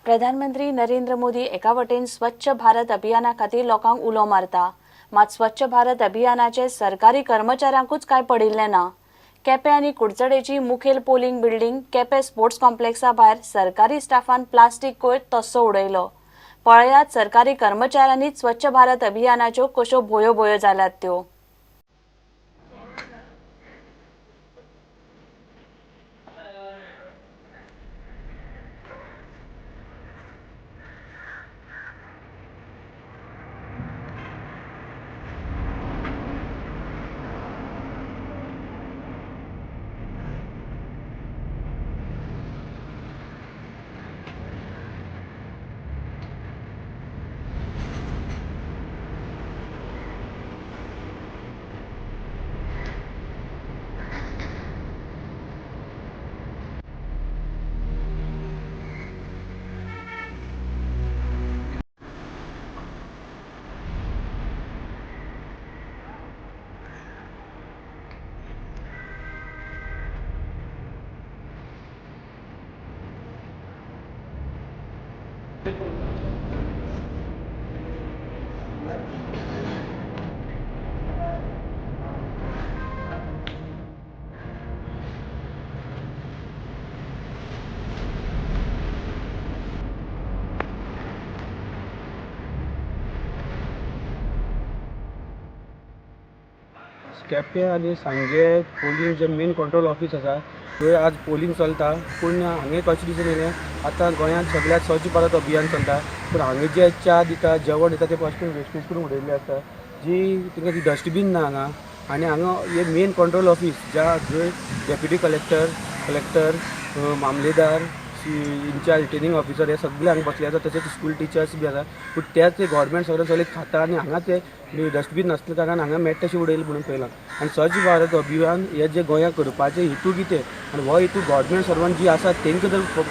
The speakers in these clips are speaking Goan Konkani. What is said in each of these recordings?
प्रधानमंत्री नरेंद्र मोदी एका वटेन स्वच्छ भारत अभियाना खातीर लोकांक उलो मारता, मात स्वच्छ भारत अभियानाचे सरकारी कर्मचाऱ्यांकूच कांय पडिल्लें ना. केपें आनी कुडचडेची मुखेल पोलिंग बिल्डिंग केपें स्पोर्ट्स कॉम्प्लेक्सा भायर सरकारी स्टाफान प्लास्टीक कोयर तस्सो उडयलो. पळयात सरकारी कर्मचाऱ्यांनीच स्वच्छ भारत अभियानाच्यो कश्यो भोयो भोयो जाल्यात त्यो. केपें आनी सांगे पोलींग जे मेन कंट्रोल ऑफीस आसा थंय आज पोलींग चलता, पूण हांगे कशें दिसून येयलें आतां गोंयांत सगळ्याक स्वच्छ भारत अभियान चलता, पूण हांगे जे च्या दिता जेवण दिता ते फस्ट वेस्टेज करून उडयल्ले आसता, जी तांकां डस्टबीन ना हांगा. आनी हांगा हे मेन कंट्रोल ऑफीस ज्या जंय डेप्युटी कलेक्टर, कलेक्टर, मामलेदार, इन्चार्ज, रिटर्निंग ऑफिसर हे सगळे हांगा बसले आसा, तशेंच स्कूल टिचर्स बी आसा, पूण तेच गव्हर्मेंट सगळें सगळें खाता आनी हांगा ते डस्टबीन नासले कारणान हांगा मेळटा तशें उडयलें म्हणून पळयलां. आनी स्वच्छ भारत अभियान हे जे गोंयांत करपाचे हेतू कितें आनी हो हेतू गव्हर्मेंट सर्वंट जी आसा तांकां जर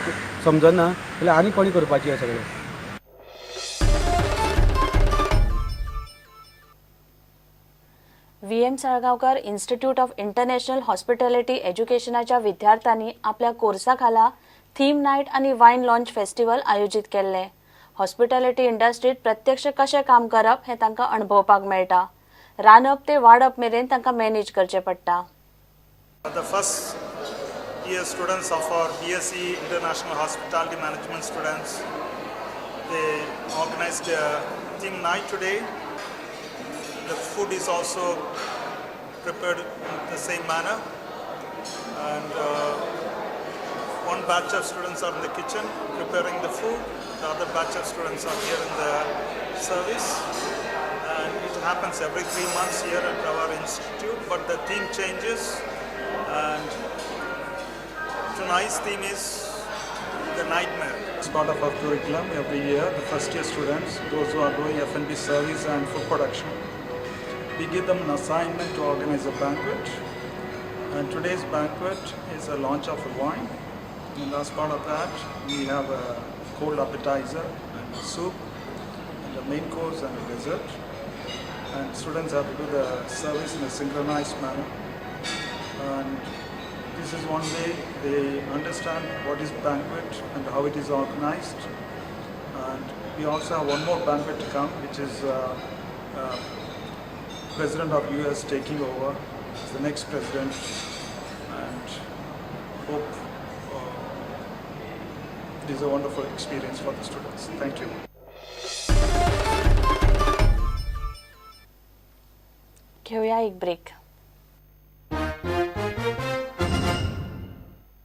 समजना जाल्यार आनी कोणी करपाचें हें सगळें. V M Salgaonkar institute of international hospitality एज्युकेशनाच्या विद्यार्थ्यांनी आपल्या कोर्सा खाला थीम नायट आनी वायन लॉन्च फेस्टिवल आयोजीत केल्लें. हॉस्पिटॅलिटी इंडस्ट्रीत प्रत्यक्ष कशें काम करप हें तांकां अणभवपाक मेळटा. रांदप ते वाडप मेरेन तांकां मॅनेज करचें पडटा. The first year students of our BSc International Hospitality Management students, they organized a theme night today. The food is also prepared in the same manner, and one batch of students are in the kitchen preparing the food, the other batch of students are here in the service, and it happens every 3 months here at our institute, but the theme changes, and tonight's theme is the nightmare. It's part of our curriculum every year. The first year students, those who are doing F&B service and food production, we give them an assignment to organize a banquet, and today's banquet is a launch of a wine, and as part of that we have a cold appetizer and a soup and a main course and a dessert, and students have to do the service in a synchronized manner, and this is one way they understand what is banquet and how it is organized. And we also have one more banquet to come, which is President of US taking over as the next president, and hope it is a wonderful experience for the students. Thank you. घेऊया एक ब्रेक.